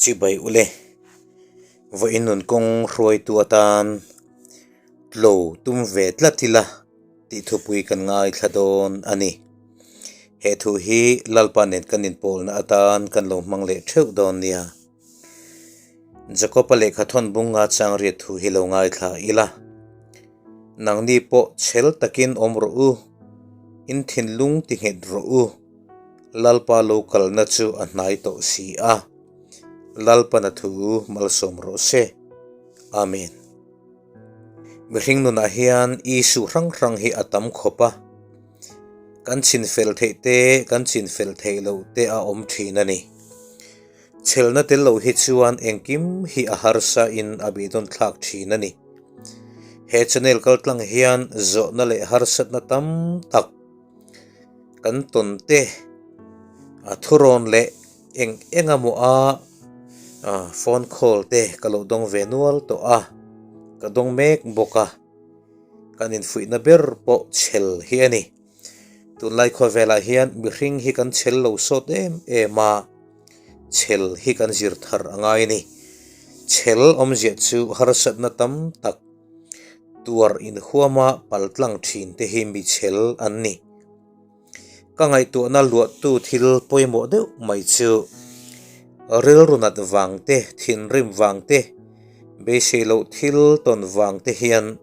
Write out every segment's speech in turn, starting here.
Chibai ule, vawiin nun kawng hruaitu atan tlo tum ve tlat ila tih thupui kan ngaithla dawn a ni. He thu hi Lalpa nen kan inpawlna atan kan lo hmang leh theuh dawn nia. Jakob-a lehkha thawn bunga chang riat thu hi lo ngaithla ila. Nangni pawh chhel takin awm rawh u, in thinlung ti nghet rawh u. Lalpa lo kalna chu a hnai tawh si a, Lalpana thu malsawm rawh se. Amen. Mihring nunah hian issue hrang hrang hi a tam khawp a, kan chinfel theih te, kan chinfel theih loh te a awm thin a ni. Chhelna tel lo hi chuan engkim hi a harsa in a beidawn thlak thin a ni. He channel kaltlang hian zawhna leh harsatna tam tak Kan tawn te a thurawn leh eng eng emaw a phone call te ka lo dawng ve nual tawh a, ka dawng mek bawk a, kan infuihna ber pawh chhel hi a ni. Tunlai khawvelah hian mihring hi kan chhel lo sawt em em a, chhel hi kan zir thar a ngai a ni. Chhel awmzia chu harsatna tam tak. Tuar inhuama paltlang thin te hi michhel an ni. Ka ngaihtuahna luahtu thil pawimawh deuh mai chu rilru nat vang te, thinrim vang te, beisei loh thil tawn vang te hian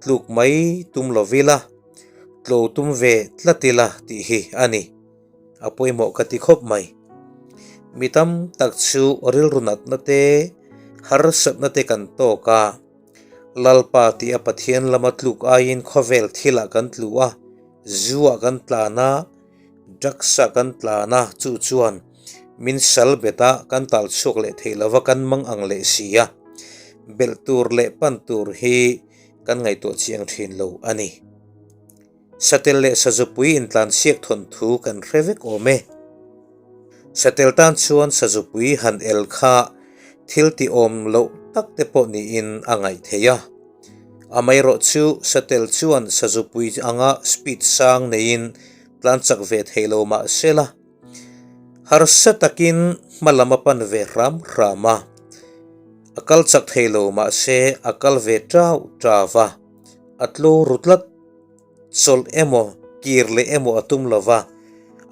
tluk mai tum lo ila, tlo tum ve tlat ila tih hi a ni. A pawimawh ka ti khawp mai. Mi tam tak chu rilru natna te, harsatna te kan tawk a. Lalpa tih a Pathian lama tluk aiin khawvel thilah kan tlu a, zu-ah kan tlan a, drugs-ah kan tlan a, chu chuan min sal bet a, kan tal chhuak leh thei lova kan mang ang leh si a, belh tur leh pan tur hi kan ngaihtuah chiang thin lo a ni. Satel leh sazupui intlansiak thawnthu kan hre vek awm e. Satel tan chuan sazupui han el kha thil ti awm loh tak te pawh niin a ngaih theih a. Amaherawh chu satel chuan sazupui anga speed sang neiin tlan chak ve thei lo mah sela, harsa takin hma lam a pan ve hram hram a. A kal chak thei lo mah se a kal ve tau tau a, a tlo ru tlat. Chawlh emaw, kir leh emaw a tum lova,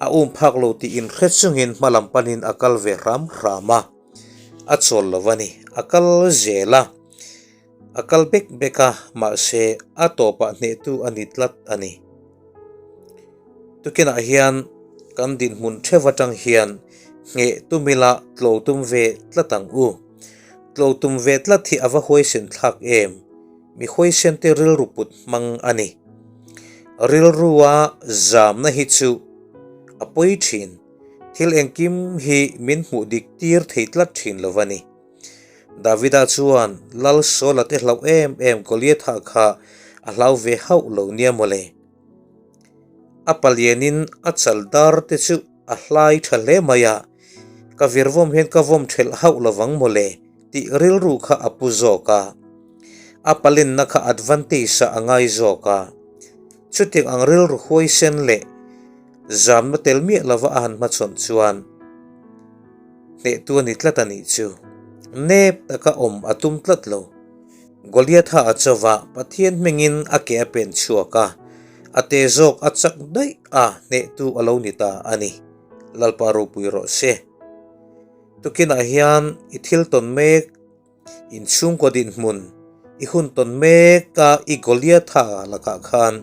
a um phak lo tih inhre chungin hma lam panin a kal ve hram hram a. A chawl lo a ni, a kal zel a, a kal bek bek a, mahse a tawpah hnehtu a ni tlat a ni. Tukinah hian kan dinhmun theuh atang hian ngheh tum ila tlo tum ve tlat ang u. Tlo tum ve tlat hi a va huaisen thlak em? Mi huaisente rilru put hmang a ni. Rilrua zamna hi chu a pawi thin. Thil engkim hi min hmuh dik tir thei tlat thin lo a ni. Davida chuan Lal Saula te hlauh em em Goliatha kha a hlau ve hauh lo nia mawle. A palianin a chal dar te chu a hlai tha hle mai a, ka virvawm hian ka vawm thelh hauh lovang mawle tih rilru kha a pu zawk a. A palenna kha advantage ah a ngai zawk a. Chutiang ang rilru huaisen leh zamna tel miah lova a han hmachhawn chuan hnehtu a ni tlat a nih chu. Nep taka awm a tum tlat lo. Goliatha a cho va, Pathian hmingin a ke a pen chhuak a, a te zawk a chak daih a, hnehtu a lo ni ta a ni. Lalpa ropui rawh se. Tukinah hian i thil tawn mek, inchhungkaw dinhmun, i hun tawn mek a i Goliatha lakah khan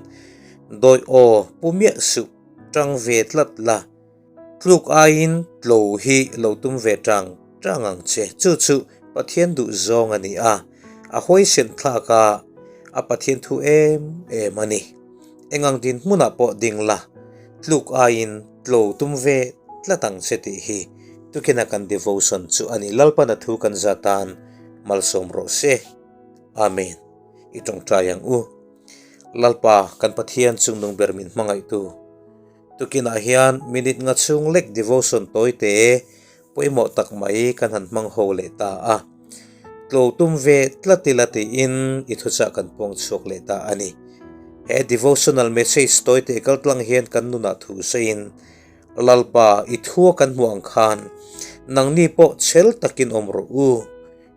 dawi aw pu miah suh, tang ve tlat la. Tluk aiin tlo hi lo tum ve tang tang ang che. Chu chu Pathian duh zawng a ni a, a huaisen thlak a, a Pathian thu em em a ni. Engang dinhmunah pawh ding la, tluk aiin tlo tum ve tlat ang che tih hi tukina kan devotion chu a ni. Lalpana thu kan za tan malsawm rawh se. Amen. I tawngtai ang u. Lalpa kan Pathian chungnung ber min hmangaihtu. Tukinah hian minute nga chhung lek devotion tawi te pawimawh tak mai kan han hmang ho leh ta a. Tlo tum ve tlat ila tiin i thuchah kan puang chhuak leh ta a ni. He devotional message tawi te kaltlang hian kan nunah thu sawiin, Lalpa i thua kan hmuh ang khan Nangni pawh chhel takin awm rawh u.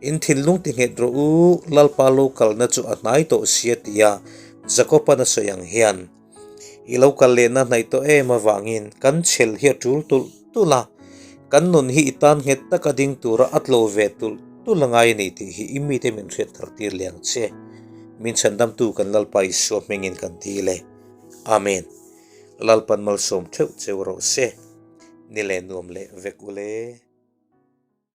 In thinlung ti nghet rawh u, Lalpa lo kalna chu a hnai tawh sia tia Jakoban a sawi ang hian. I lo kal lehna hnaih tawh em avangin kan chhel hi a tul tulh tulh a, kan nun hi i tan nghet taka ding tura a tlo ve tulh tulh a ngai a ni tih hi i mite min hriat thar tir leh ang che. Min chhandamtu kan Lalpa Isua hmingin kan ti le. Amen. Lalpan malsawm theuh cheu rawh se. Ni leh nuam leh vek u le.